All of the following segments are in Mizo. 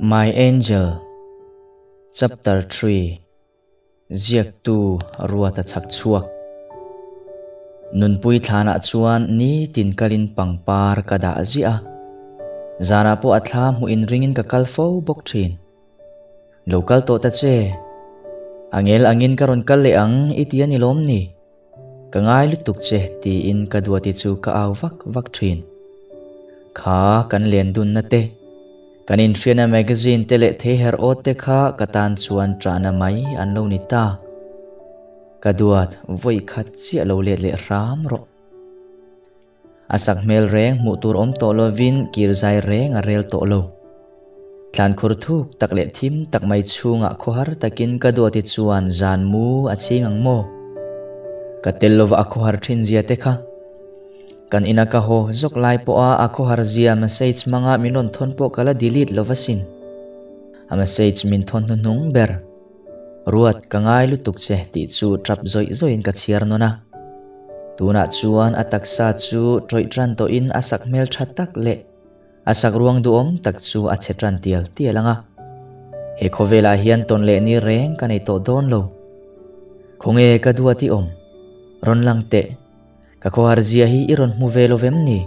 My Angel Chapter 3 Ziaktu Ruata Chhakchhuak Nunpui thlanah chuan nitin kalin pangpar ka dah ziah a, zanah pawh a thla hmuh inringin ka kal fo bawk thin. Lo kal tawh ta che. Angel angin ka rawn kal leh ang i ti a ni lawm ni? Ka ngai lutuk che tiin ka duati chu ka au vak vak thin. Kha kan len dunna te, kan inhriatna magazine te leh theiher awt te kha ka tan chuan ṭahna mai an lo ni ta. Ka duat vawi khat chiah lo let leh hram rawh. A sak hmel reng hmuh tur awm tawh lovin kir zai reng a rel tawh lo. Tlan khur thuk tak leh thim tak mai chhungah khawhar takin ka duati chuan zan mu a chhing ang maw? Ka tel lova a khawhar thin zia te kha. Kan ina ka haw zawk lai pawha a khawhar zia message hmanga min rawn thawn pawh ka la delete lova sin. A message min thawn hnuhnung ber. Ruat, ka ngai lutuk che tih chu tap zawih zawihin ka chhiar nawn a. Tunah chuan a taksa chu tawih tan tawhin a sak hmel tha tak leh a sak ruang duhawm tak chu a chhe tan tial tial ang a. He khawvelah hian tawn leh ni reng ka nei tawh dawn lo. Khawnge ka duat i awm? Rawn lang teh. Ka khawhar zia hi i rawn hmu ve lo vem ni?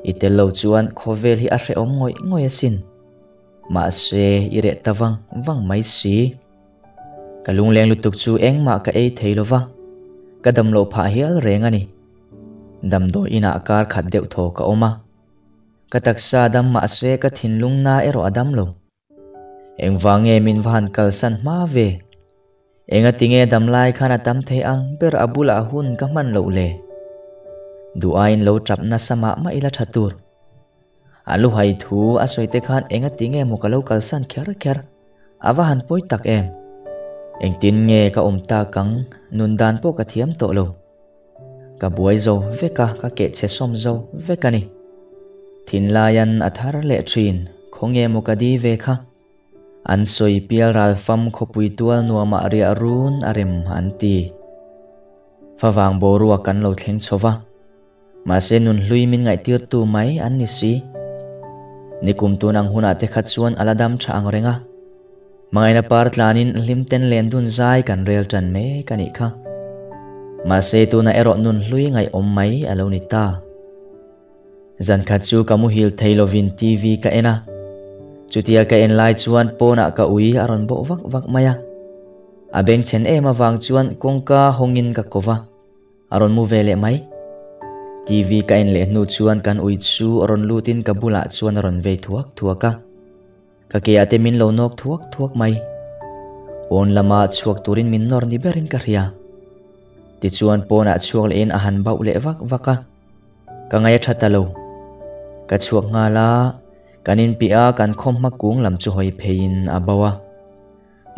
I tel lo chuan khawvel hi a hrehawm ngawih ngawih asin. Mahse, i reh ta vang vang mai si. Ka lungleng lutuk chu engmah ka ei thei lo va, ka dam loh phah hial reng a ni. Damdawi inah kar khat deuh thaw ka awm a. Ka taksa dam mahse ka thinlung na erawh a dam lo. Engvang nge min va han kalsan hma ve? Enga tinge damlai khan a tam thei ang ber a bulah hun ka hman loh le? Duh aiin lo tap nasa mah mah ila tha tur. A luhai thu a sawi te khan enga tinge maw ka lo kalsan kher kher, a va han pawi tak em. Engtin nge ka awm tak ang, nun dan pawh ka thiam tawh lo. Ka buai zo vek a, ka keh chhe sawm zo vek a ni. Thinlaian a thar leh thin, khawnge maw ka di ve kha? An sawi pial ral fam khawpui tual nuamah riah run a rem an ti. Favang boruak kan lo thleng chho va, mahse nun hlui min ngaihtirtu mai an ni si. Nikum tun ang hunah te kha chuan a la dam tha ang reng a. Hmangaihna par tlanin hlim ten len dun zai kan rel tan mek a nih kha. Mahse tunah erawh nun hlui ngaihawm mai a lo ni ta. Zan khat chu ka muhil thei lovin TV ka en a, chutia ka en lai chuan pawnah ka ui a rawn bawh vak vak mai a. A bengchhen em avang chuan kawngka hawngin ka ko va, a rawn mu ve leh mai. TV ka en leh hnu chuan kan ui chu rawn lutin ka bulah chuan a rawn vei thuak thuak a. Ka ke ah te min lo nawk thuak thuak mai. Pawn lama chhuak turin min nawr ni berin ka hria. Tichuan pawnah chhuak lehin a han bauh leh vak vak a. Ka ngaih a tha ta lo. Ka chhuak nghal a, kan inpiah a kan khawmhma kung lam chu hawi pheiin a bo a.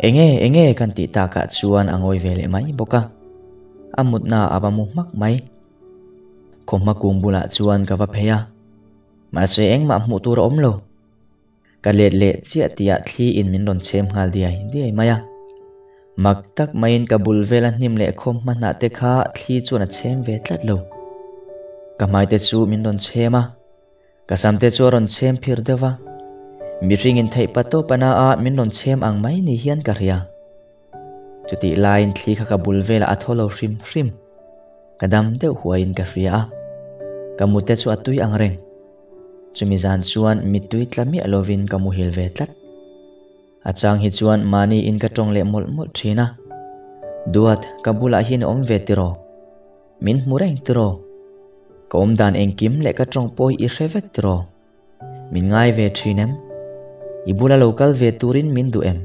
Enge, enge kan tih takah chuan a ngawi ve leh mai bawk a. A mutna a va mu hmak mai. Khawmhma kung bulah chuan ka va phei a. Mahse engmah hmuh tur a awm lo. Ka let leh chiah tihah thli in min rawn chhem nghal diai diai mai a. Mak tak maiin ka bul vela hnim leh khawm hmanah te kha thli chuan a chhem ve tlat lo. Ka hmai te chu min rawn chhem a, ka sam te chu a rawn chhem phir deuh va. Mihring in theih pa tawp ana a min rawn chhem ang mai ni hian ka hria. Chutih laiin thli kha ka bul velah a thaw lo hrim hrim. Ka dam deuh huaiin ka hria a, ka mute chu a tui ang reng. Chumi zan chuan mittui tla miah lovin ka muhil ve tlat. A chang hi chuan mahni in ka tawng leh mawlh mawlh thin a. Duat, ka bulah hian i awm ve tiraw? Min hmu reng tiraw? Ka awm dan engkim leh ka tawng pawh hi i hre vek tiraw? Min ngai ve thin em? I bula lo kal ve turin min duh em?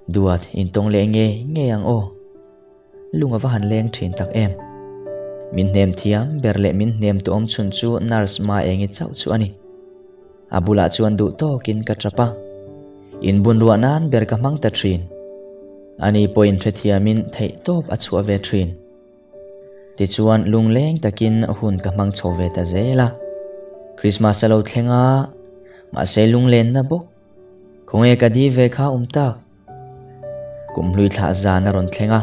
Duat, intawng leh nge ngei ang aw. Lung a va han leng thin tak em. Min hnem thiam ber leh min hnem tu awm chhun chu nurse Ma Engi chauh chu a ni. A bulah chuan duh tawkin ka tap a, inbun ruah nan ber ka hmang ta thin. Ani pawhin hrethiamin theihtawp a chhuah ve thin. Tichuan lungleng takin hun ka hmang chho ve ta zel a. Christmas a lo thleng a, mahse lunglenna bawk. Khawnge ka di ve kha awm tak? Kum hlui thlah zan a rawn thleng a,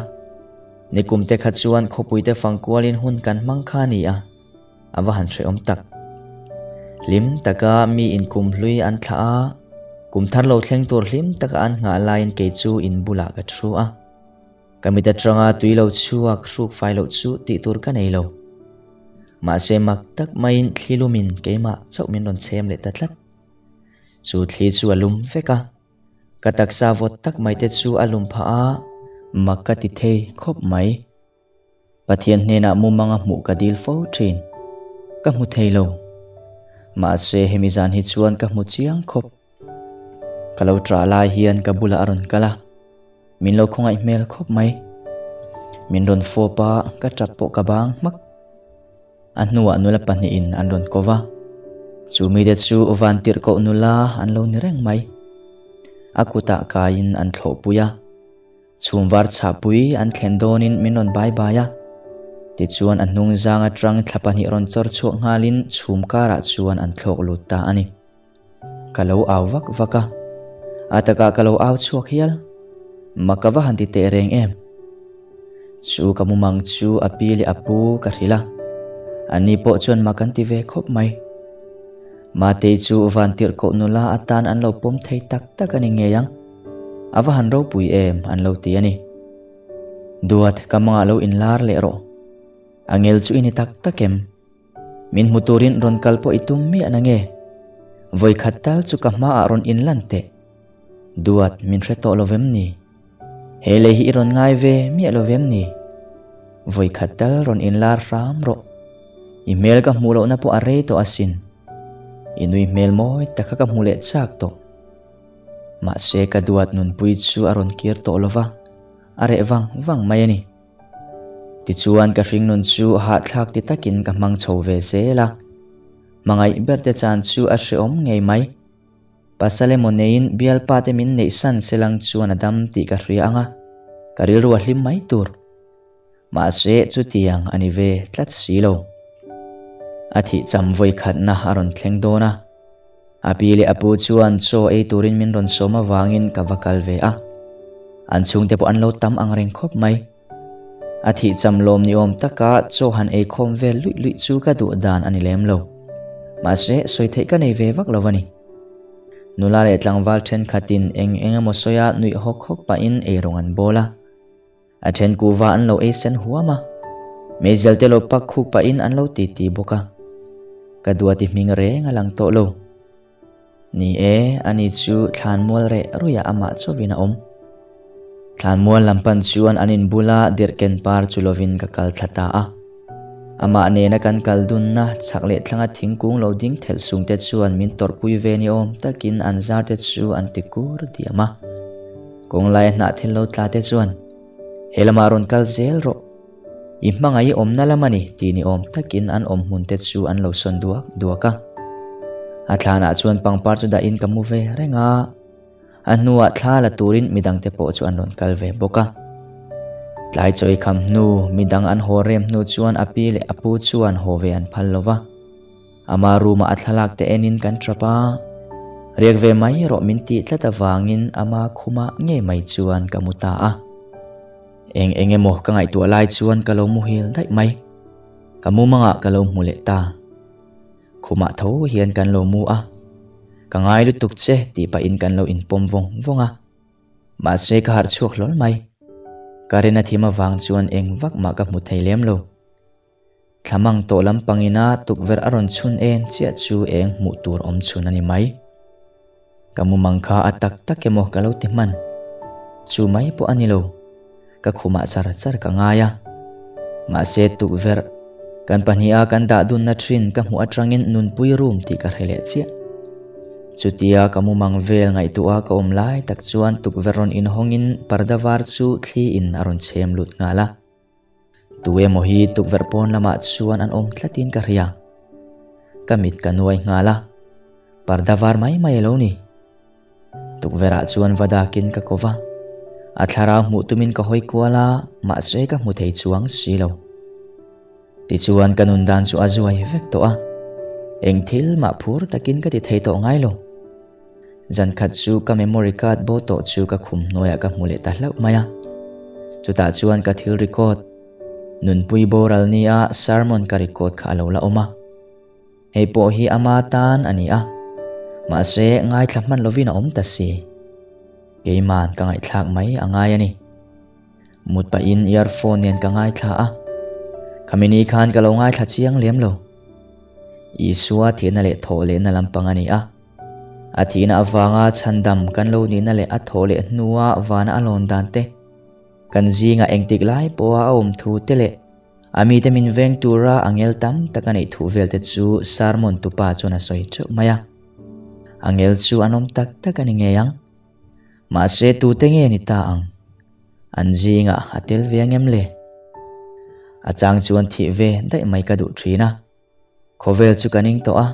nikum te kha chuan khawpui te fang kualin hun kan hmang kha a ni a, a va han hrehawm tak. Hlim taka mi in kum hlui an thlah a, Kum thar lo thleng tur hlim taka an nghah laiin kei chu in bulah ka thu a. Ka mit atanga tui lo chhuak hruk fai loh chu tih tur ka nei lo. Mahse mak tak maiin thli lumin keimah chauh min rawn chhem leh ta tlat. Chu thli chu a lum vek a. Ka taksa vawt tak mai te chu a lum phah a, mak ka ti thei khawp mai. Pathian hnenah mumanga hmuh ka dil fo thin. Ka hmu thei lo. Mahse hemi zan hi chuan ka hmu chiang khawp. Ka lo ṭah lai hian ka bulah a rawn kal a, min lo khawngaih hmel khawp mai. Min rawn fawp a, ka ṭap pawh ka bang hmak. A hnuah nula pahnihin an rawn ko va, chu mite chu vantirhkoh nula an lo ni reng mai. A kutah kaiin an thlawhpui a. Chhum var chhahpui an thlen dawnin min rawn bai bai a, tichuan a hnung zang atang thla pahnih rawn chawr chhuak nghalin chhum karah chuan an thlawk lut ta a ni. Ka lo au vak vak a, a takah ka lo au chhuak hial. Mak ka va han ti teh reng em? Chu ka mumang chu a pi leh a pu ka hrilh a, anni pawh chuan mak an ti ve khawp mai. Matei chu vantirhkoh nula atan an lo pawm thei tak tak a ni ngei ang. A va han ropui em an lo ti a ni. Duat, ka mangah lo inlar leh rawh. A ngel chu i ni tak tak em? Min hmu turin rawn kal pawh i tum miah na nge? Vawi khat tal chu ka hmaah rawn inlan teh. Duat, min hre tawh lo vem ni? He lei hi i rawn ngai ve miah lo vem ni? Vawi khat tal rawn inlar hram rawh. I hmel ka hmuh lohna pawh a rei tawh asin. I nui hmel mawi tak kha ka hmu leh chak tawh. Mahse ka duat nunpui chu a rawn kir tawh lova, a reh vang vang mai a ni. Tichuan ka hringnun chu hahthlak ti takin ka hmang chho ve zel a. Hmangaih ber te chan chu a hrehawm ngei mai. Pasal emaw neiin bialpa te min neih san selang chuan a dam tih ka hria ang a, ka rilru a hlim mai tur. Mahse chutiang a ni ve tlat si lo. A thih cham vawi khatna a rawn thleng dawn a. A pi leh a pu chuan chaw ei turin min rawn sawm avangin ka va kal ve a. An chhungte pawh an lo tam ang reng khawp mai. A thih cham lawm ni awm taka chaw han ei khawm vel luih luih chu ka duh dan a ni lem lo. Mahse sawi theih ka nei ve vak lo a ni. Nula leh tlangval thenkhatin eng eng emaw sawia nuih hawk hawk pahin eirawng an bawl a. A then kuhva an lo ei sen huam a, meizial te lo pak khuk pahin an lo ti ti bawk a. Ka duati hming reng a lang tawh lo. Ni e, ani chu thlanmual reh ruiah amah chauhin a awm. Thlanmual lam pan chuan an inbula dirhken par chu lovin ka kal thla ta a. Amah nena kan kal dunna chhak leh thlanga thingkung lo ding thelh sungte chuan min tawrhpui ve ni awm takin an zarte chu an ti kur diam a. Kawnglaia hnah thil lo tla te chuan, He lamah rawn kal zel rawh. I hmangaih i awmna lam a ni tih ni awm takin an awm hmun te chu an lo sawn duak duak a. A thlanah chuan pangpar chu dahin ka mu ve reng a. A hnuah thla la turin midangte pawh chu an rawn kal ve bawk a. Tlai chawi kham hnu, midang an haw rem hnu chuan a pi leh a pu chuan haw ve an phal lo va. Ama room-ah a thlalak te enin kan tap a, riak ve mai rawh min tih tlat avangin ama khumah ngei mai chuan ka mu ta a. Eng eng emaw ka ngaihtuah lai chuan ka lo muhil daih mai. Ka mumangah ka lo hmu leh ta. Khumah tho hian kan lo mu a, Ka ngai lutuk che tih pahin kan lo inpawm vawng vawng a. Mahse ka harh chhuak hlawl mai. Ka rin a thim avang chuan eng vak mah ka hmu thei lem lo. Thlamang tawh lampangina tukverh a rawn chhun en chiah chu eng hmuh tur awm chhun a ni mai. Ka mumang kha a tak tak emaw ka lo ti hman. Chu mai pawh a ni lo. Ka khumah char char ka ngai a. Mahse tukverh kan pahniha kan dah dunna thin ka hmuh atangin nunpui room tih ka hre leh chiah. Chutia ka mumang vel ngaihtuah ka awm lai tak chuan tukverh rawn inhawngin parda var chu thli in a rawn chhem lut nghal a. Tu emaw hi tukverh pawn lamah chuan an awm tlatin ka hria. Ka mit ka nuai nghal a, parda var mai mai a lo ni. Tukverhah chuan va dakin ka ko va, a thlarau hmuh tumin ka hawi kual a, mahse ka hmu thei chuang si lo. Tichuan ka nun dan chu a zuai vek tawh a, eng thil mah phur takin ka ti thei tawh ngai lo. Zan khat chu ka memory card bo tawh chu ka khum hnuaiah ka hmu leh ta hlauh mai a. Chutah chuan ka thil record, Nunpui boral nia sermon ka record kha a lo la awm a. Hei pawh hi ama tan a ni a. Mahse, ngaithla hman lovin a awm ta si. Keiman ka ngaihthlak mai a ngai a ni. Mut pahin earphone nen ka ngaithla a, khami ni khan ka lo ngaithla chiang lem lo. Isua thihna leh thawh lehna lampang a ni a. A thihna avanga chhandam kan lo nihna leh a thawh leh hnua vana a lawn dan te, kan zingah engtik lai pawha a awm thu te leh a mite min veng tura angel tam tak a neih thu vel te chu sermon tupa chuan a sawi teuh mai a. Angel chu an awm tak tak a ni ngei ang. Mahse tute nge ni ta ang? An zingah a tel ve angem le? A chang chuan thih ve daih mai ka duh thin a. Khawvel chu ka ning tawh a,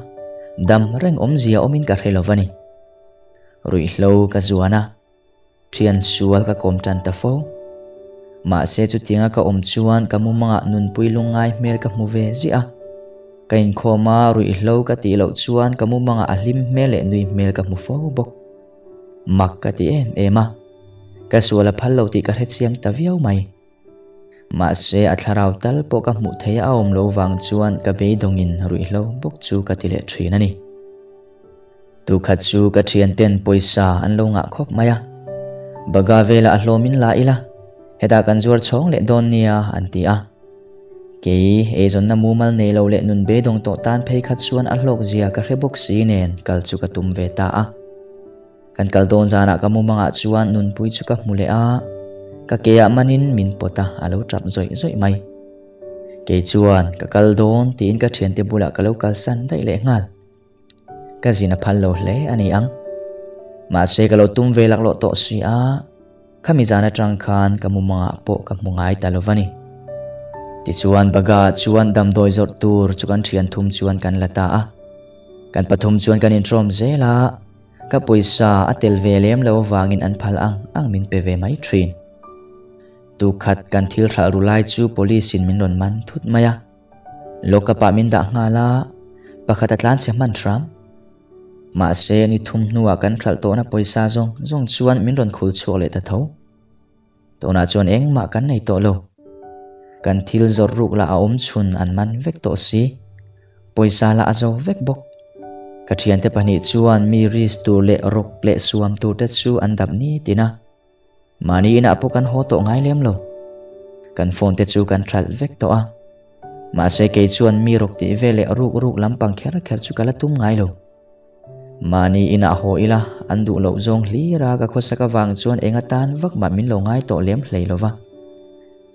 dam reng awmzia awmin ka hre lo va ni. Ruihhlo ka zuan a, thian sual ka kawm tan ta fo. Mahse chutianga ka awm chuan ka mumangah nunpui lungngai hmel ka hmu ve ziah a. Ka inkhawm a, ruihhlo ka tih loh chuan ka mumangah a hlim hmel leh nui hmel ka hmu fo bawk. Mak ka ti em em a, ka sual a phal lo tih ka hrechiang ta viau mai. Mahse a thlarau tal pawh ka hmuh theih a awm lo vang chuan ka beidawngin ruihhlo bawk chu ka ti leh thin a ni. Tukhat chu ka thianten pawisa an lo ngah khawp mai a, Baga velah a hlawmin la ila, hetah kan zuar chhawng leh dawn nia an ti a. Kei eizawnna mumal nei lo leh nun beidawng tawh tan phei khat chuan a hlawk zia ka hre bawk si nen kal chu ka tum ve ta a. Kan kal dawn zanah ka mumangah chuan nunpui chu ka hmu leh a, ka keah manin min pawt a, a lo tap zawih zawih mai. Kei chuan ka kal dawn tiin ka thiante bulah ka lo kalsan daih leh nghal. Ka zin a phal lo hle a ni ang. Mahse ka lo tum ve laklawh tawh si a, khami zan atang khan ka mumangah pawh ka hmu ngai ta lo va ni. Tichuan Baga chuan damdawi zawrh tur chu kan thian thum chuan kan la ta a. Kan pathum chuan kan intrawm zel a, ka pawisa a tel ve lem lo avangin an phal ang ang min pe ve mai thin. Tukhat kan thil hralh ru lai chu police in min rawn man thut mai a. Lockup ah min dah nghal a, pakhat a tlan chhe hman hram. Mahse ni thum hnuah kan hralh tawhna pawisa zawng zawng chuan min rawn khul chhuak leh ta tho. Tunah chuan engmah kan nei tawh lo. Kan thil zawrh ruk lah a awm chhun an man vek tawh si. Pawisa lah a zo vek bawk. Ka thiante pahnih chuan mi risk tur leh rawk leh suam tur te chu an dap nitin a. Mahni inah pawh kan haw tawh ngai lem lo. Kan phone te chu kan hralh vek tawh a. Mahse kei chuan mi rawk tih ve leh ruk ruk lampang kher kher chu ka la tum ngai lo. Mahni inah haw ila an duh loh zawng hlir a ka khawsak avang chuan eng atan vak mah min lo ngai tawh lem hlei lo va.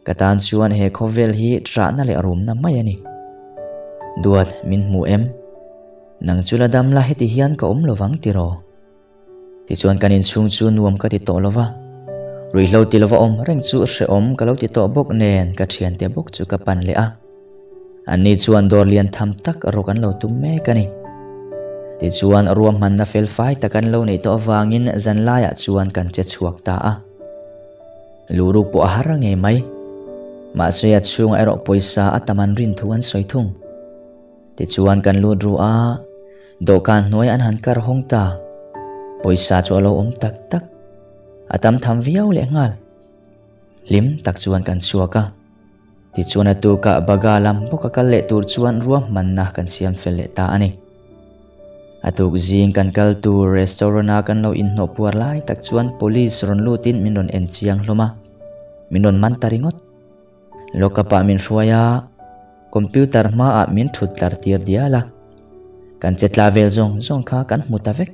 Ka tan chuan he khawvel hi ṭahna leh rumna mai a ni. Duat, min hmu em? Nang chu la dam la heti hian ka awm lovang tiraw? Tichuan kan inchhung chu nuam ka ti tawh lova, ruihhlo ti lova awm reng chu hrehawm ka lo ti tawh bawk nen ka thiante bawk chu ka pan leh a. Anni chuan dawr lian tham tak rawk an lo tum mek a ni. Tichuan ruahmanna felfai tak an lo neih tawh avangin zanlaiah chuan kan che chhuak ta a. Luhruk pawh a har a ngei mai. Mahse a chhungah erawh pawisa a tam an rin thu an sawi thung. Tichuan kan lut ru a, dawhkan hnuai an han kar hawng ta. Pawisa chu a lo awm tak tak. A tam tham viau leh nghal. Hlim tak chuan kan chhuak a. Tichuan a tukah Baga lam bawka kal leh tur chuan ruahmanna kan siam fel leh ta a ni. A tuk zing kan kal tur restaurant a kan lo inhnawh puar lai tak chuan police rawn lutin min rawn en chiang hlawm a. Min rawn man ta ringawt. Lockup ah min hruai a, computer hmaah min thut tlar tir dial a. Kan che tla vel zawng zawng kha kan hmu ta vek.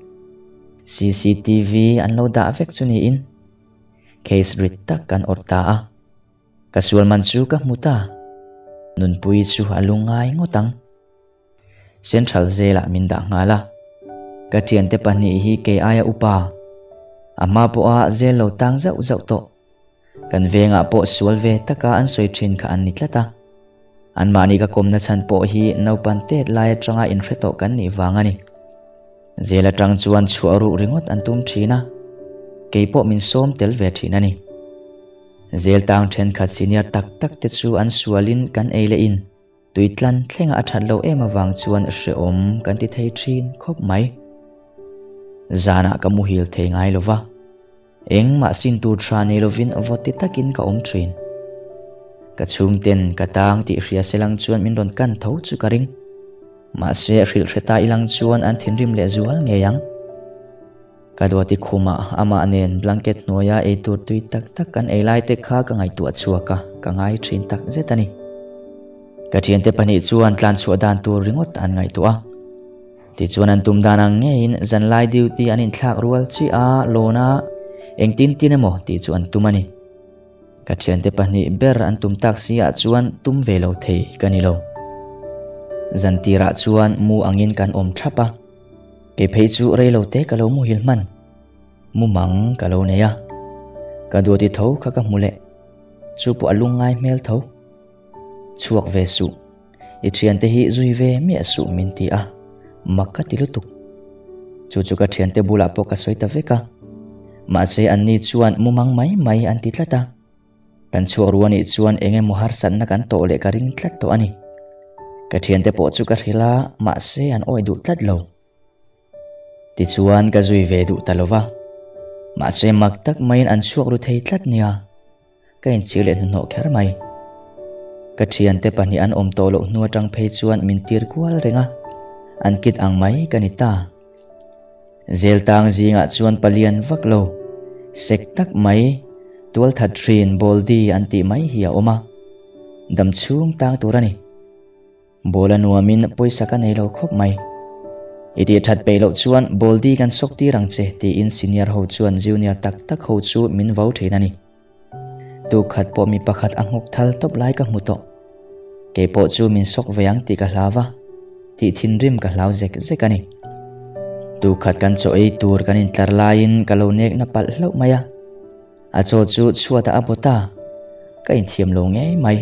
CCTV an lo dah vek chu niin case rit tak kan awrh ta a. Ka sual man chu ka hmu ta. Nunpui chu a lungngai ngawt ang. Central Jail-ah min dah nghal a. Ka thiante pahnih hi kei aia upa. A hma pawha jail lo tang zauh zauh tawh. Kan vengah pawh sual ve taka an sawi thin kha an ni tlat a. Anmahni ka kawmna chhan pawh hi naupan tet lai atanga inhre tawh kan nih vang a ni. Jail atang chuan chhuah ruh ringawt an tum thin a, kei pawh min sawm tel ve thin a ni. Jail tang thenkhat senior tak tak te chu an sualin kan ei leh in. Tui tlan thlenga a that loh em avang chuan hrehawm kan ti thei thin khawp mai. Zanah ka muhil thei ngai lo va, engmah sin tur tha nei lovin vawt ti takin ka awm thin. Ka chhungten ka tang tih hria se lang chuan min rawn kan tho chu ka ring. Mahse hrilh hre ta ilang chuan an thinrim leh zual ngei ang. Ka duati khumah amah nen blanket hnuaia eitur tui tak tak kan ei lai te kha ka ngaihtuah chhuak a, ka ngai thin tak zet a ni. Ka thiante pahnih chuan tlan chhuah dan tur ringawt an ngaihtuah a. Tichuan an tum dan ang ngeiin zanlai duty an inthlak rual chiah a, lawn a, engtin tin emaw tih chu an tum a ni. Ka thiante pahnih ber an tum tak si ah chuan tum ve lo thei ka ni lo. Zan tirah chuan mu angin kan awm thap a, kei phei chu rei lo te ka lo muhil hman. Mumang ka lo nei a, ka duati tho kha ka hmu leh, chu pawh a lungngai hmel tho. Chhuak ve suh, i thiante hi zui ve miah suh min ti a, mak ka ti lutuk. Chu chu ka thiante bulah pawh ka sawi ta vek a, mahse anni chuan mumang mai mai an ti tlat a. Kan chhuak ru anih chuan eng emaw harsatna kan tawh leh ka ring tlat tawh a ni. Ka thiante pawh chu ka hrilh a, mahse an awih duh tlat lo. Tichuan ka zui ve duh ta lo va, mahse mak tak maiin an chhuak ru thei tlat nia, ka inchhir leh hnuhnawh kher mai. Ka thiante pahnih an awm tawh loh hnu atang phei chuan min tir kual reng a, an kit ang mai ka ni ta. Zel tang zingah chuan palian vak lo, sek tak mai, tualthat hrin Baldy an tih mai hi a awm a, dam chhung tang tur a ni. Ball a nuamin pawisa ka nei lo khawp mai. I tih that peih loh chuan ball di kan sawk tir ang che tiin senior ho chuan junior tak tak ho chu min vo thin a ni. Tuk khat pawh mi pakhat a nghawk thal tawp lai ka hmu tawh. Kei pawh chu min sawk ve ang tih ka hlau va, tih thinrim ka hlau zek zek a ni. Tuk khat kan chaw ei tur kan intlar laiin ka lo nek na palh hlauh mai a. A chaw chu chhuatah a baw ta, ka inthiam lo ngei mai.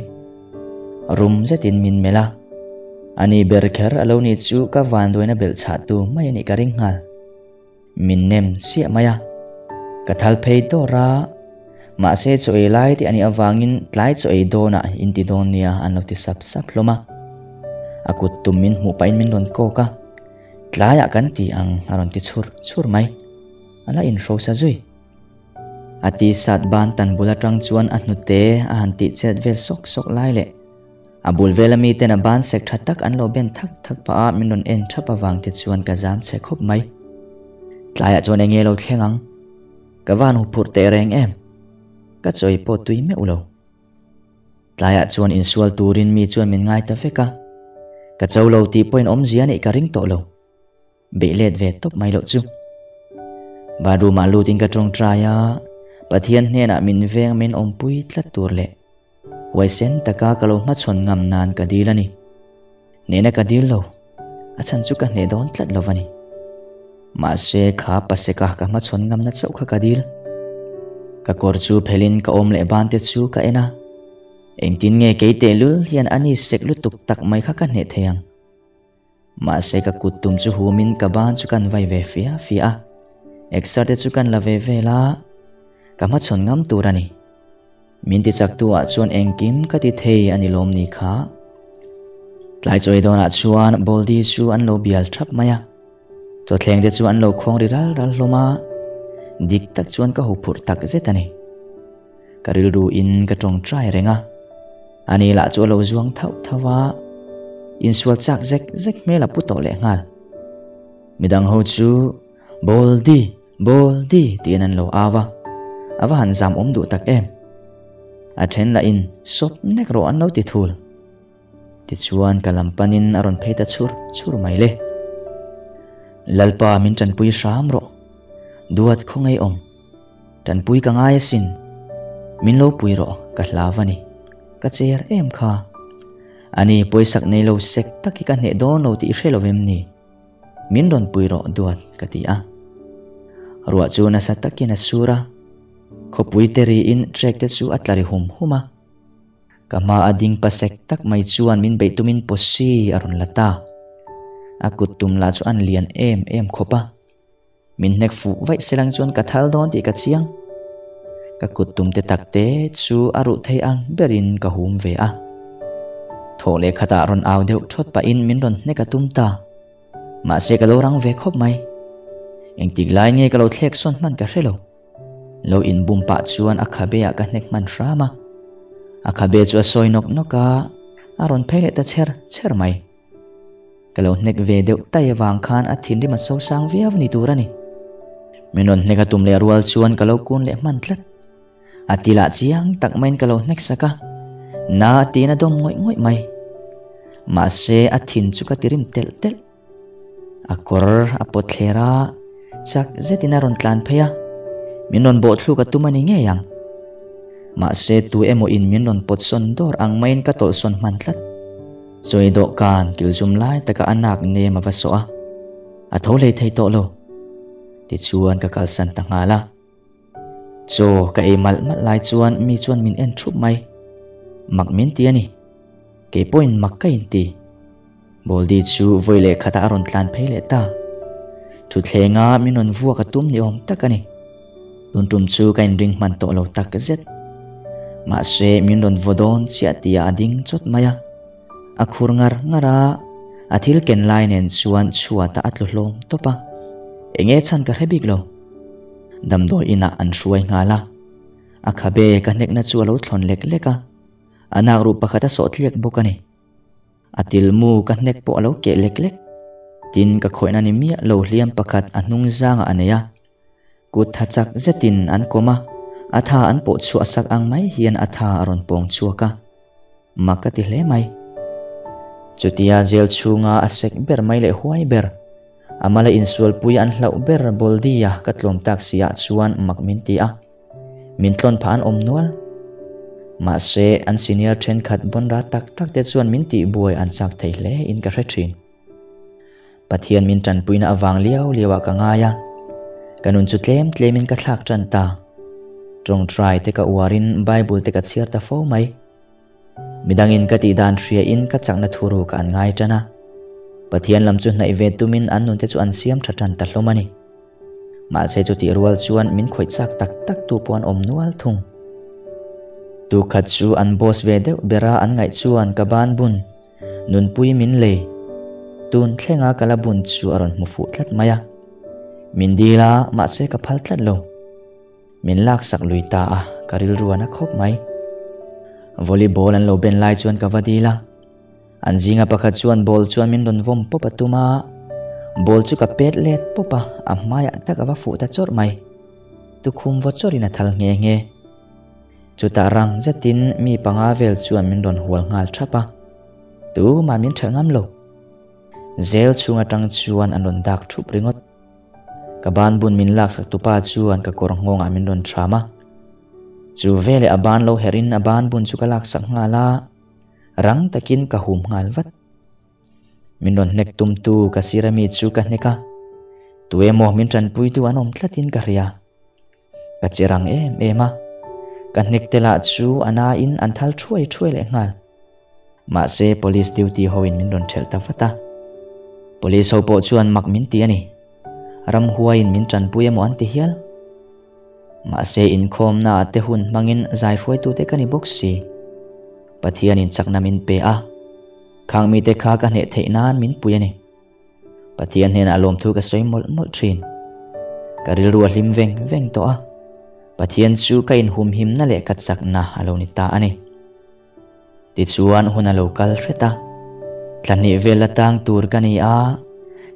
Rum zetin min melh a, ani ber kher a lo nih chu ka vanduaina belh chhahtu mai a nih ka ring nghal. Min nem siah mai a, ka thal phei dawr a, mahse chaw ei lai te a nih avangin tlai chaw ei dawnah in ti dawn nia an lo ti sap sap hlawm a. A kut tum min hmuh pahin min rawn kawk a, tlaiah kan ti ang a rawn ti chhur chhur mai. A la inhrosa zui. A tisat ban tan bul atang chuan a hnute a han tih chet vel sawk sawk lai leh a bul vela miten a ban sek tha tak an lo ben thak thak pah a min rawn en thap avang te chuan ka zam chhe khawp mai. Tlaiah chuan enge lo thleng ang? Ka van huphurh teh reng em? Ka chawi pawh tui meuh lo. Tlaiah chuan insual turin mi chuan min ngai ta vek a, ka cho lo tih pawhin awmzia neih ka ring tawh lo. Beih let ve tawp mai loh chu. Bathroom ah lutin ka tawngtai a, Pathian hnenah min veng min awmpui tlat tur leh huaisen taka ka lo hmachhawn ngam nan ka dil a ni. Hnehna ka dil lo, a chhan chu ka hneh dawn tlat lo va ni. Mahse kha paseka ka hmachhawn ngamna chauh kha ka dil. Ka kawr chu phelin ka awm leh ban te chu ka en a, engtin nge kei tehlul hian a ni sek lutuk tak mai kha ka hneh thei ang. Mahse ka kut tum chu humin ka ban chu kan vai ve fia fia a, exer te chu kan la ve vel a, ka hmachhawn ngam tur a ni. Min ti chak tu ah chuan engkim ka ti thei a ni lawm ni kha. Tlai chawi dawnah chuan Baldy chu an lo bial thap mai a, chawthleng te chu an lo khawng ri ral ral hlawm a, dik tak chuan ka huphurh tak zet a ni. Ka rilru in ka tawngtai reng a, ani lah chu a lo zuang thauh thauh a, insual chak zek zek hmel a pu tawh leh nghal. Midang ho chu Baldy, Baldy tiin an lo au a, a va han zam awm duh tak em. A then lah in sawp nek rawh an lo ti thul. Tichuan ka lam panin a rawn phei ta chhur chhur mai le. Lalpa min tanpui hram rawh, duat khaw ngei awm. Tanpui ka ngai asin. Min lo pui rawh, ka hlau a ni. Ka cher em kha. Ani pawisak nei lo sek tak hi ka hneh dawn lo tih i hre lo em ni? Min rawn pui rawh duat, ka ti a. Ruah chu nasa takin a sur a. Khawpui te riin trek te chu a tla ri hum hum a. Ka hma a ding pasek tak mai chuan min beih tumin pawsi a rawn la ta. A kut tum lah chu an lian em em khawp a. Min hnek fuh vaih selang chuan ka thal dawn tih ka chiang. Ka kut tum te tak te chu a ruh thei ang berin ka hum ve a. Thawh leh khatah rawn au deuh thawt pahin min rawn hnek a tum ta. Mahse ka lo rang ve khawp mai. Engtik lai nge ka lo thlek sawn hman ka hre lo. Lo inbum pah chuan a khabe ah ka hnek hman hram a. A khabe chu a sawi nawk nawk a, a rawn phei leh ta chher chher mai. Ka lo hnek ve deuh tai avang khan a thinrim a sosang viau ni tur a ni. Min rawn hnek a tum leh rual chuan ka lo kun leh hman tlat. A tilah chiang tak maiin ka lo hnek sak a, na a tiin a dawm ngawih ngawih mai. Mahse a thin chu ka ti rim telh telh. A kawr a pawt thler a, chak zetin a rawn tlan phei a, min rawn bawhthluk a tum a ni ngei ang. Mahse tu emaw in min rawn pawt sawn dawr ang maiin ka tawlh sawn hman tlat. Chawi dawhkan kil zum lai taka a nak nem a va sawh a, a tho hlei thei tawh lo. Tichuan ka kalsan ta nghal a. Chaw ka ei malh malh lai chuan mi chuan min en thup mai. Mak min ti a ni. Kei pawhin mak ka inti. Baldi chu vawi leh khatah a rawn tlan phei leh ta. Thutthlenga min rawn vuak a tum ni awm tak a ni. Tun tum chu ka inring hman tawh lo tak zet. Mahse min rawn vaw dawn chiah tihah a ding chawt mai a. A khur ngar ngar a, a thil ken lai nen chuan chhuatah a tlu hlawm tawp a. Enge chhan ka hre bik lo. Damdawi inah an hruai nghal a. A khabe ka hnekna chu a lo thlawn lek lek a. A nakruh pakhat a sawh tliak bawk a ni. A tilmu ka hnek pawh a lo keh lek lek. Tin, ka khawihna ni miah lo hliam pakhat a hnung zangah a nei a. Kut tha chak zetin an kawm a, a tha an pawh chhuah sak ang mai hian a tha a rawn pawng chhuak a. Mak ka ti hle mai. Chutia jail chhunga a sek ber mai leh huai ber, a mala insualpui an hlauh ber Boldi-a ka tlawm tak si ah chuan mak min ti a. Min tlawn phah an awm nual. Mahse, an senior thenkhat bawnra tak tak te chuan min tihbuai an chak thei hle in ka hre thin. Pathian min tanpuina avang liau liauah ka ngai a, ka nun chu tlem tlemin ka thlak tan ta. Tawngtai te ka uarin Bible te ka chhiar ta fo mai. Midangin ka tihdan hriain ka chakna thuruk an ngai tan a. Pathian lam chu hnaih ve tumin an nun te chu an siam tha tan ta hlawm a ni. Mahse chutih rual chuan min khawih chak tak tak tu pawh an awm nual thung. Tukhat chu an boss ve deuh bera an ngaih chuan ka ban bun. Nunpui min lei. Tun thlenga ka la bun chu a rawn hmu fuh tlat mai a. Min dil a, mahse ka phal tlat lo. Min laksak lui ta a, ka rilru a na khawp mai. Volleyball an lo ben lai chuan ka va dil a. An zinga pakhat chuan ball chuan min rawn vawm pawp a tum a. Ball chu ka pet let pawp a, a hmaiah tak a va fuh ta chawrh mai. Tukhum vaw chawrhin a thal nghe nghe. Chutah rang zetin mi panga vel chuan min rawn hual nghal thap a, tumah min ṭhelh ngam lo. Zel chhung atang chuan an rawn dak thup ringawt. Ka ban bun min laksak tupa chuan ka kawr nghawngah min rawn ṭham a. Chu veleh a ban lo herhin a ban bun chu ka laksak nghal a, rang takin ka hum nghal vat. Min rawn hnek tumtu ka sir ami chu ka hnek a, tuemaw min ṭanpuitu an awm tlatin ka hria. Ka che rang em em a, ka hnek te lah chu a nain an thal thuai thuai leh nghal. Mahse police duty hoin min rawn ṭhelh ta vat a. Police ho pawh chuan mak min ti a ni. Ramhuaiin min ṭanpui emaw an ti hial. Mahse inkhawmna ah te hun hmangin zai hruaitute ka ni bawk si. Pathianin chakna min pe a, khang mite kha ka hneh theih nan min pui a ni. Pathian hnenah lawmthu ka sawi mawlh mawlh thin. Ka rilru a hlim veng veng tawh a, Pathian chu ka inhumhimna leh ka chakna a lo ni ta a ni. Tichuan hun a lo kal hret a, thla hnih vel la tang tur ka ni a,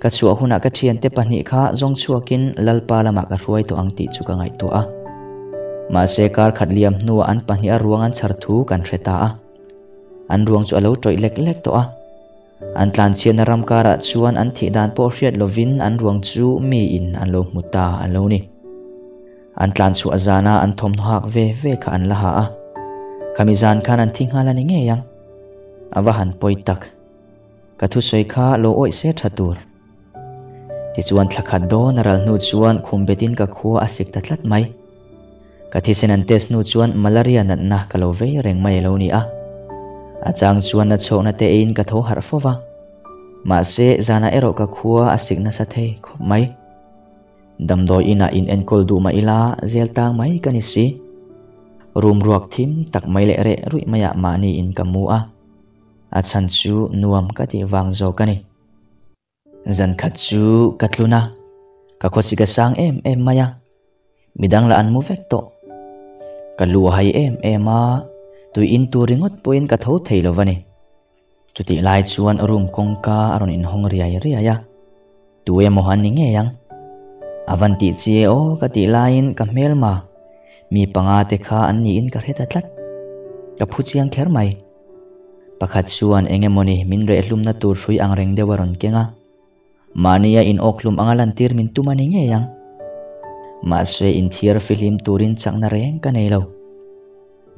ka chhuah hunah ka thiante pahnih kha zawng chhuakin Lalpa lamah ka hruai tawh ang tih chu ka ngaihtuah a. Mahse kar khat liam hnuah an pahnih a ruang an chhar thu kan hre ta a. An ruang chu a lo tawih lek lek tawh a. An tlanchhiatna ram karah chuan an thih dan pawh hriat lovin an ruang chu miin an lo hmu ta a lo ni. An tlanchhuah zana an thawmhnaw hak ve ve kha an la ha a, khami zan khan an thi nghal a ni ngei ang. A va han pawi tak. Ka thusawi kha lo awih se tha tur. Tichuan thla khat dawn a ral hnu chuan khum betin ka khua a sik ta tlat mai. Ka thisen an test hnu chuan malaria natna ka lo vei reng mai a lo ni a. A chang chuan na chhawkna te eiin ka tho harh fo va. Mahse, zanah erawh ka khua a sik nasa thei khawp mai. Damdawi inah in enkawl duh mah ila zel tang mai ka ni si. Room ruak thim tak mai leh reh ruih maiah mahni in ka mu a. A chhan chu nuam ka tih vang zawk a ni. Zan khat chu ka tlun a, ka khawsik a sang em em mai a, midang lah an mu vek tawh. Ka lu a hai em em a, tui in tur ringawt pawhin ka tho thei lo va ni. Chutih lai chuan room kawngka a rawn inhawng riai riai a, tu emaw han ni ngei ang. A van tih chi e aw ka tih laiin ka hmelma mi panga te kha an niin ka hre ta tlat. Ka phu chiang kher mai. Pakhat chuan eng emawni min rehhlumna tur hrui ang reng deuh a rawn keng a. Mahnia in awkhlum anga lantir min tum a ni ngei ang. Mahse inthiar fihlim turin chakna reng ka nei lo.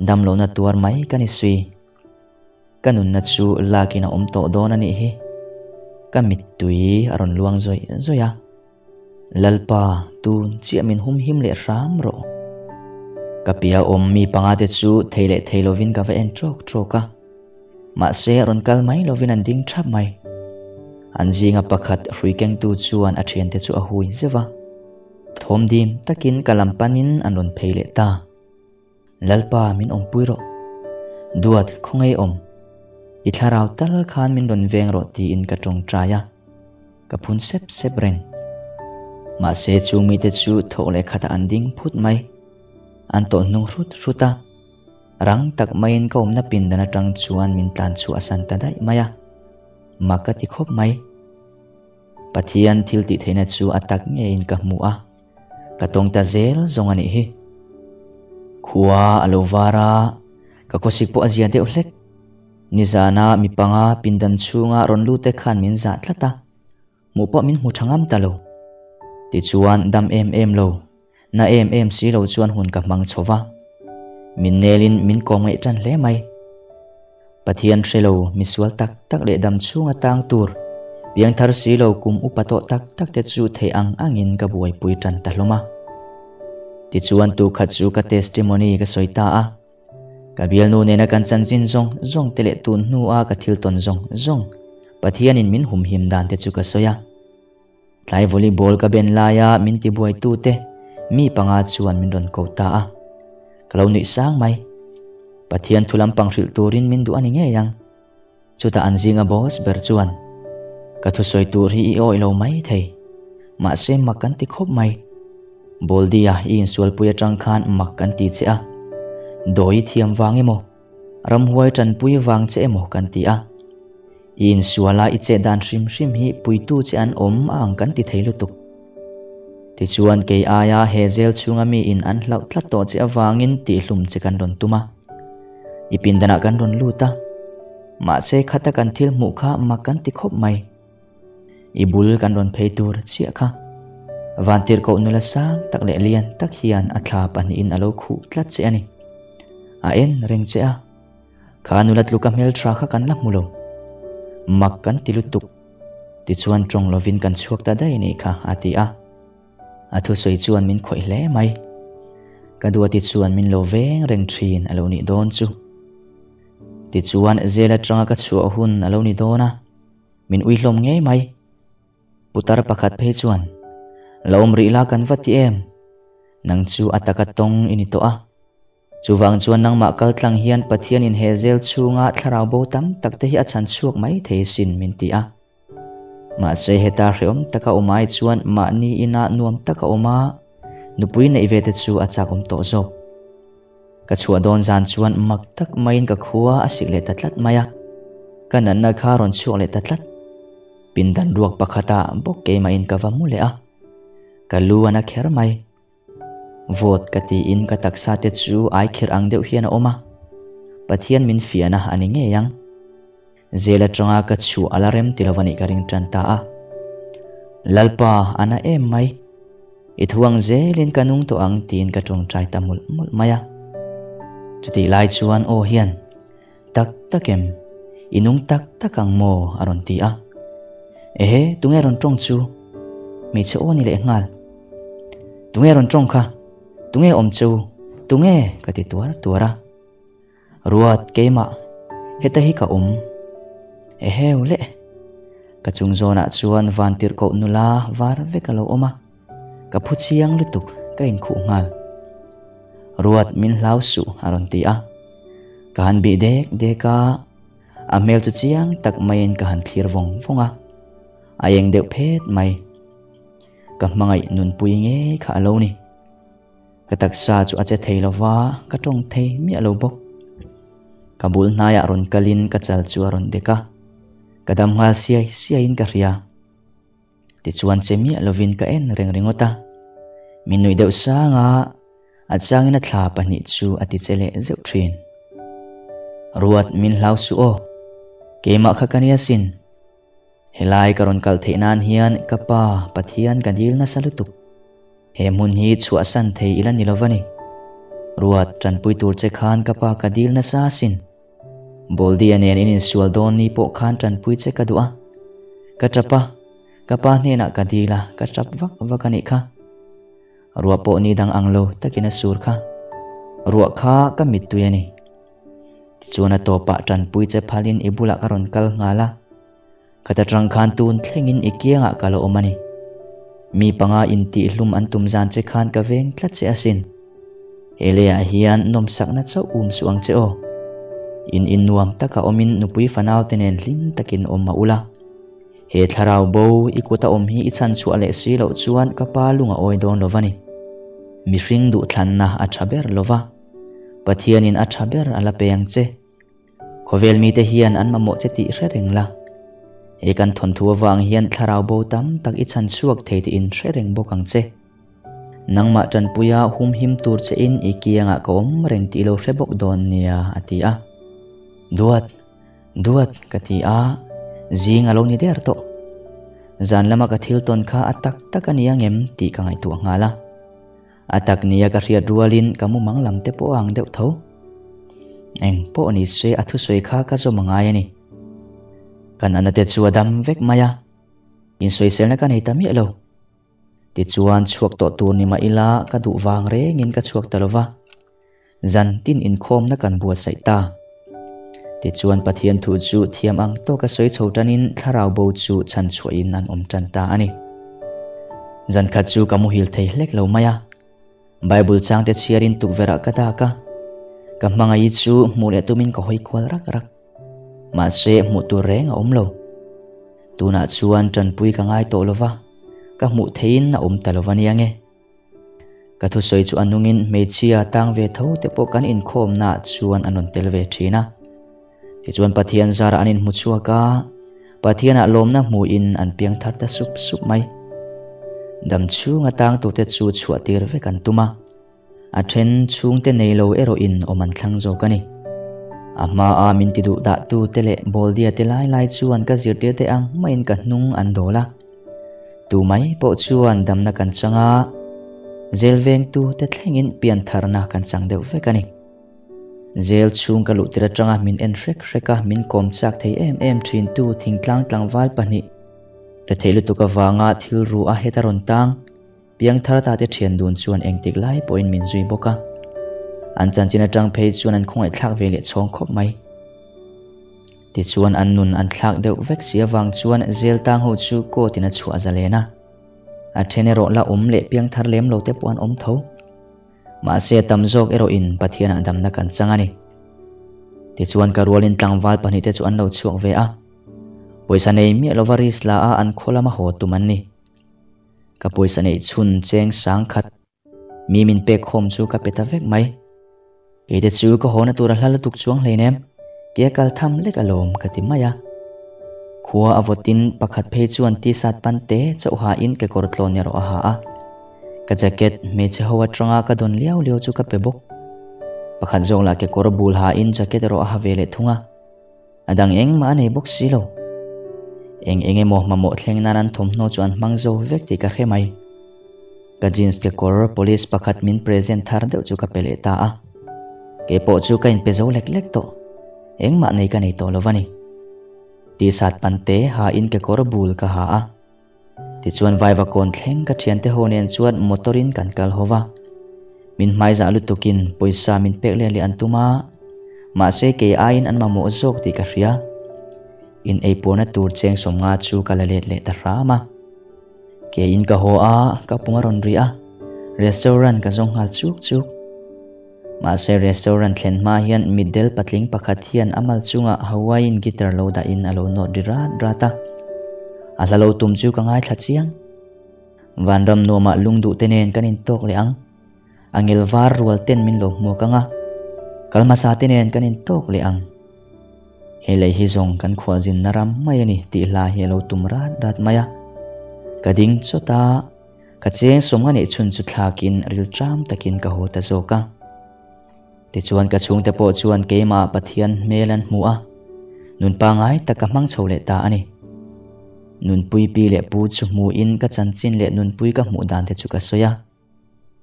Damlohna tuar mai ka ni sui. Ka nunna chu lakin a awm tawh dawn a nih hi. Ka mittui a rawn luang zawih zawih a. Lalpa, tun chiah min humhim leh hram rawh. Ka pia awm mi panga te chu thei leh thei lovin ka va en ṭawk ṭawk a. Mahse rawn kal mai lovin an ding ṭhap mai. An zinga pakhat hrui kengtu chuan a ṭhiante chu a hui zeuh a. Thawm dim takin ka lam panin an rawn phei leh ta. Lalpa min awmpui rawh. Duat khawngaih awm. I thlarau tal khan min rawn veng rawh tiin ka tawngtai a. Ka phun sep sep reng. Mahse chung mite chu thawk leh khatah an ding phut mai. An tawlh hnung hrut hrut a. Rang tak maiin ka awmna pindan atang chuan min tlan chhuah a san ta daih mai a. Mak ka ti khawp mai. Pathian thil tih theihna chu a tak ngeiin ka hmu a, ka tawng ta zel zawng a nih hi. Khua a lo var a, ka khawsik pawh a zia deuh hlek. Nizana mi panga pindan chhunga rawn lut te khan min zah tlat a, hmuh pawh min hmu tha ngam ta lo. Tichuan dam em em lo, Na em em si lo chuan hun ka hmang chho va, min nelin min kawm ngaih tan hle mai. Pathian hre lo misual tak tak leh dam chhunga tang tur, piangthar si lo kum upa tawh tak tak te chu theih ang angin ka buaipui tan ta hlawm a. Tichuan tukhat chu ka testimony ka sawi ta a, ka bialnu nena kan chanchin zawng zawng te leh tun hnua ka thil tawn zawng zawng Pathianin min humhim dan te chu ka sawi a. Tlai volleyball ka ben laia min tibuaitute mi panga chuan min rawn ko ta a, ka lo nuih sang mai. Pathian thu lampang hrilh turin min duh a ni ngei ang. Chutah an zinga boss ber chuan, Ka thusawi tur hi i awih lo mai thei, mahse mak kan ti khawp mai. Boldia i insualpui atang khan mak kan ti che a, dawi i thiam vang emaw, ramhuai tanpui vang che emaw kan ti a. I insuala i chet dan hrim hrim hi puitu che an awm a ang kan ti thei lutuk. Tichuan kei aia he zel chhunga mi in an hlauh tlat tawh che avangin tihhlum che kan rawn tum a. I pindanah kan rawn lut a. Mahse khata kan thil hmuh kha mak kan ti khawp mai. I bul kan rawn phei tur chiah kha. Vantirhkoh nula sang tak leh lian tak hian a thla pahnihin a lo khuh tlat che a ni. A en reng che a. Kha nula tluka hmeltha kha kan la hmu lo. Mak kan ti lutuk. Tichuan tawng lovin kan chhuak ta daih nih kha, a ti a. A thusawi chuan min khawih hle mai. Ka duati chuan min lo veng reng thin a lo nih dawn chu. Tichuan zel atanga ka chhuah hun a lo ni dawn a, min ui hlawm ngei mai. Putar pakhat phei chuan, Lo awm rih la kan va ti em? Nang chu a taka tawng i ni tawh a. Chuvang chuan nangmah kaltlang hian Pathianin he zel chhunga thlarau bo tam tak te hi a chhan chhuak mai thei sin min ti a. Mahse heta hrehawm taka awm ai chuan mahni ina nuam taka awm a, nupui neih ve te chu a chak awm tawh zawk. Ka chhuah dawn zan chuan mak tak maiin ka khua a sik leh ta tlat mai a, ka natna kha rawn chhuak leh ta tlat. Pindan ruak pakhatah bawk keimahin ka va mu leh a, ka lu a na kher mai. Vawt ka tiin ka taksa te chu ai khirh ang deuh hian a awm a, Pathian min fiahna a ni ngei ang. Zel atanga ka chhuah a la rem ti lo a nih ka ring tan ta a. Lalpa, a na em mai. I thu ang zelin ka nung tawh ang tiin ka tawngtai ta mawlh mawlh mai a. Chutih lai chuan aw hian, Tak tak em? I nung tak tak ang maw? a rawn ti a. Ehe, tunge rawn tawng chu? Hmeichhe aw ni leh nghal. Tunge rawn tawng kha? Tunge awm chu? Tunge? ka ti tuar tuar a. Ruat, keimah, heta hi ka awm. Eheu leh! Ka chung zawnah chuan vantirhkoh nula var vek a lo awm a. Ka phu chiang lutuk, ka inkhuh nghal. Ruat, min hlau suh, a rawn ti a. Ka han bih dek dek a, a hmel chu chiang tak maiin ka han thlir vawng vawng a, a eng deuh phet mai. Ka hmangaih nunpui ngei kha a lo ni. Ka taksa chu a che thei lo va, ka tawng thei miah lo bawk. Ka bul hnaiah rawn kalin ka chal chu a rawn dek a, ka dam nghal siai siaiin ka hria. Tichuan che miah lovin ka en reng ringawt a. Min nuih deuh sang a, a changin a thla pahnih chu a ti che leh zeuh thin. Ruat min hlau suh aw, keimah kha ka nia sin. Helai ka rawn kal theih nan hian ka pa Pathian ka dil nasa lutuk. He hmun hi chhuahsan thei ila ni lova ni. Ruat tanpui tur che khan ka pa ka dil nasa asin. Boldia nen in insual dawn ni pawh khan tanpui che ka duh a. Ka tap a, ka pa hnenah ka dil a, ka tap vak vak a nih kha. Ruah pawh ni dang ang lo takin a sur kha. Ruah kha ka mittui a ni. Tichuan a tawpah tanpui che phalin i bulah ka rawn kal nghal a. Khat atang khan tun thlengin i kiangah ka la awm a ni. Mi panga intihhlum an tum zan che khan ka veng tlat che asin. He leiah hian nawmsakna chauh um suh ang che aw. In innuam taka awmin nupui fanaute nen hlim takin awm a ula. He thlarau bo i kuta awm hi i chhan chhuah leh si loh chuan ka pa lung a awi dawn lo va ni. Mihring duhthlanna a tha ber lo va, Pathianin a tha ber a la pe ang che. Khawvel mite hian an mamawh che tih hre reng la. He kan thawnthu avang hian thlarau bo tam tak i chhan chhuak thei tih in hre reng bawk ang che. Nangmah tanpuia humhim tur che in i kiangah ka awm reng tih lo hre bawk dawn nia, a ti a. Duat, duat, ka ti a, zing a lo ni der tawh. Zan lama ka thil tawn kha a tak tak a ni ang em tih ka ngaihtuah nghal a. A tak nia ka hriat rualin ka mumang lam te pawh a ang deuh tho. Eng pawh ni se a thusawi kha ka zawm a ngai a ni. Kan ana te chu a dam vek mai a, insawiselna ka nei ta miah lo. Tichuan chhuak tawh tur ni mah ila ka duh vang rengin ka chhuak ta lo va. Zan tin inkhawmna kan buatsaih ta. Tichuan Pathian thu chu thiam ang tawka sawi chho tanin thlarau bo chu chhan chhuahin an awm tan ta a ni. Zan khat chu ka muhil thei hlek lo mai a. Bible changte chhiarin tukverhah ka dak a. Ka hmangaih chu hmuh leh tumin ka hawi kual rak rak. Mahse hmuh tur reng a awm lo. Tunah chuan tanpui ka ngai tawh lova, ka hmuh theihin a awm ta lova nia nge. Ka thusawi chu a nungin hmeichhia tang ve tho te pawh kan inkhawmnaah chuan an rawn tel ve thin a. Tichuan Pathian zarah an inhmu chhuak a, Pathianah lawmna hmuhin an piang thar ta sup sup mai. Dam chhunga tangtute chu chhuah tir vek an tum a, a then chhungte nei lo erawhin awm an thlang zawk a ni. A hmaa min ti duh dahtute leh Bawldia te lai lai chuan ka zirtirte ang maiin ka hnung an dawl a. Tu mai pawh chuan damna kan chang a, zel vengtu te thlengin piantharna kan chang deuh vek a ni. Zel chhung ka luh tir atanga min en hrek hrek a, min kawm chak thei em em thintu thingtlang tlangval pahnih rethei lutuk avanga thil ru a heta rawn tang piangthar ta te thian dun chuan engtik lai pawhin min zui bawk a. An chanchin atang phei chuan an khawngaihthlak ve leh chhawng khawp mai. Tichuan an nun an thlak deuh vek si avang chuan zel tang ho chu court in a chhuah zalen a. A then erawh la awm leh piang thar lem lo te pawh an awm tho. Mahse a tam zawk erawh in Pathian ah damna kan chang a ni. Tichuan ka rualin tlangval pahnih te chu an lo chhuak ve a. Pawisa nei miah lova risk la a an khaw lama haw tum an ni. Ka pawisa neih chhun cheng sang khat Mi min pek khawm chu ka pe ta vek mai. Keite chu ka hawna tur a hla lutuk chuang hleinem, tia kal tham lek alawm ka ti mai a. Khua a vawtin pakhat phei chuan t-shirt pan te chauh hain kekawr tlawn erawh a ha a. Ka jacket hmeichhe ho atanga ka dawn liau liau chu ka pe bawk. Pakhat zawk lah kekawr bul hain jacket erawh a ha ve leh thung a. A dang engmah a nei bawk si lo. Eng eng emaw mamawh thleng nan an thawmhnaw chu an hmang zo vek tih ka hre mai. Ka jeans kekawr police pakhat min present thar deuh chu ka pe leh ta a. Kei pawh chu ka inpe zo lek lek tawh. Engmah nei ka nei tawh lo va ni. T-shirt pan te ha in kekawr bul ka ha a. Tichuan Vaivakawn thleng ka thiante ho nen chuan motor in kan kal ho va. Min hmaizah lutukin pawisa min pek leh leh an tum a, mahse kei aiin an mamawh zawk tih ka hria. In eipuarna tur cheng sawmnga chu ka la let leh ta hram a. Keiin ka haw a, ka pung a rawn ri a, restaurant ka zawng nghal chuk chuk. Mahse restaurant thlen hma hian mitdel patling pakhat hian a mal chungah Hawaiian guitar lo dahin a lo nawt ri rat rat a. A hla lo tum chu ka ngaithla chiang. Vanram nuamah lungduh te nen kan intawk leh ang. A ngel var rual ten min lo hmuak ang a, kal hmasa te nen kan intawk leh ang. He lei hi zawng kan khualzinna ram mai a ni tih hla hi a lo tum rat rat mai a. Ka ding chawt a. Ka cheng 50 neih chhun chu thlakin rilṭam takin ka haw ta zawk a. Tichuan ka chhungte pawh chuan keimah Pathian hmel an hmu a, nun pangai tak ka hmang chho leh ta a ni. Nunpui pi leh pu chu hmuin ka chanchin leh nunpui ka hmuh dan te chu ka sawi a.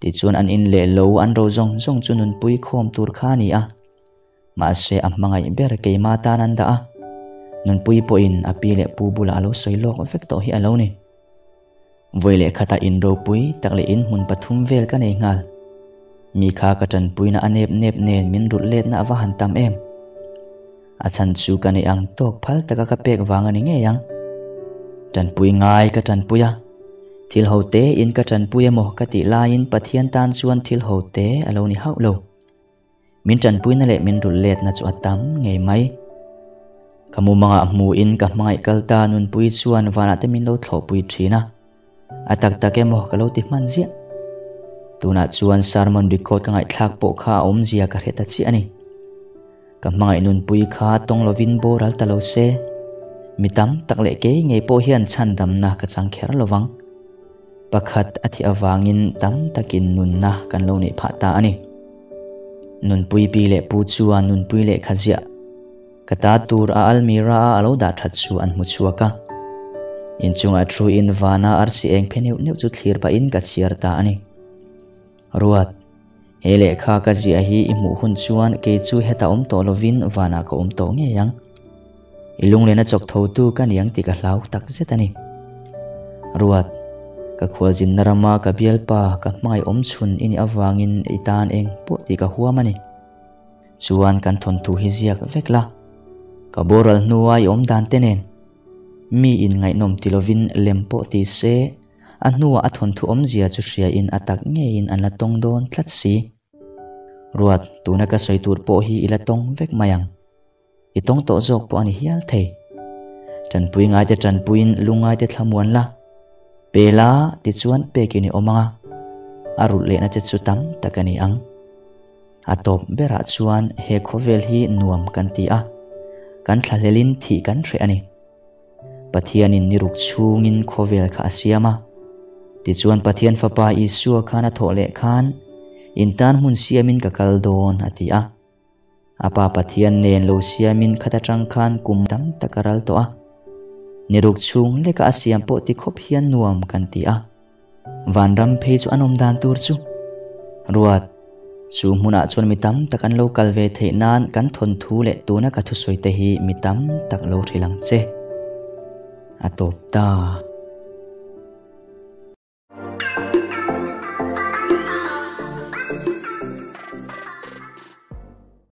Tichuan an in leh lo an ro zawng zawng chu nunpui khawm tur kha a ni a. Mahse a hmangaih ber keimah tan an dah a, nunpui pawhin a pi leh pu bulah a lo sawi lawk vek tawh hi a lo ni. Vawi leh khatah in ropui tak leh in hmun pathum vel ka nei nghal. Mi kha ka tanpuina a nep nep nen min rulh letna a va han tam em. A chhan chu ka neih ang tawk phal taka ka pek vang a ni ngei ang. Tanpui ngai ka tanpui a, thil ho te in ka tanpui emaw ka tih laiin Pathian tan chuan thil ho te a lo ni hauh lo. Min tanpuina leh min rulh letna chu a tam ngei mai. Ka mumangah hmuin ka hmangaih kal ta nunpui chuan vanah te min lo thlawhpui thin a. A tak tak emaw ka lo ti hman ziah. Tunah chuan sermon record ka ngaihthlak pawh kha a awmzia ka hre ta chiah a ni. Ka hmangaih nunpui kha tawng lovin boral ta lo se, mi tam tak leh kei ngei pawh hian chhandamna ka chang kher lovang. Pakhat a thih avangin tam takin nunna kan lo neih phah ta a ni. Nunpui pi leh pu chuan nunpui lehkha ziah ka ta tur a almira a alo dah that chu an hmu chhuak a. Inchungah thu in vana arsi eng phe neuh neuh chu thlir pahin ka chhiar ta a ni. Ruat, he lehkha ka ziah hi i hmuh hun chuan kei chu heta awm tawh lovin vanah ka awm tawh ngei ang. I lunglena chawk thotu ka ni ang tih ka hlau tak zet a ni. Ruat, ka khualzinna rama ka bialpa ka hmangaih awm chhun i nih avangin i tan eng pawh tih ka huam a ni. Chuan kan thawnthu hi ziak vek la. Ka boral hnua i awm dan te nen. Mi in ngaihnawm ti lovin lem pawh ti se, a hnuah a thawnthu awmzia chu hriain a tak ngeiin an la tawng dawn tlat si. Ruat, tuna ka sawi tur pawh hi i la tawng vek mai ang. I tawng tawh zawk pawh a ni hial thei. Tanpui ngaite tanpuiin lungaite thlamuan la. Pe la tichuan pekin i awm ang a, a rulh lehna che chu tam tak a ni ang. A tawp berah chuan he khawvel hi nuam kan ti a, kan thlahlelin thih kan hreh a ni. Pathianin ni ruk chhungin khawvel kha a siam a. Tichuan Pathian Fapa Isua khan a thawh leh khan, In tan hmun siamin ka kal dawn, a ti a. A Pa Pathian nen lo siamin khat atang khan kum tam tak a ral tawh a. Ni ruk chhung leka a siam pawh ti khawp hian nuam kan ti a. Vanram phei chu an awm dan tur chu. Ruat, chu hmunah chuan mi tam tak an lo kal ve theih nan kan thawnthu leh tuna ka thusawi te hi mi tam tak lo hrilh ang che. A tawp ta.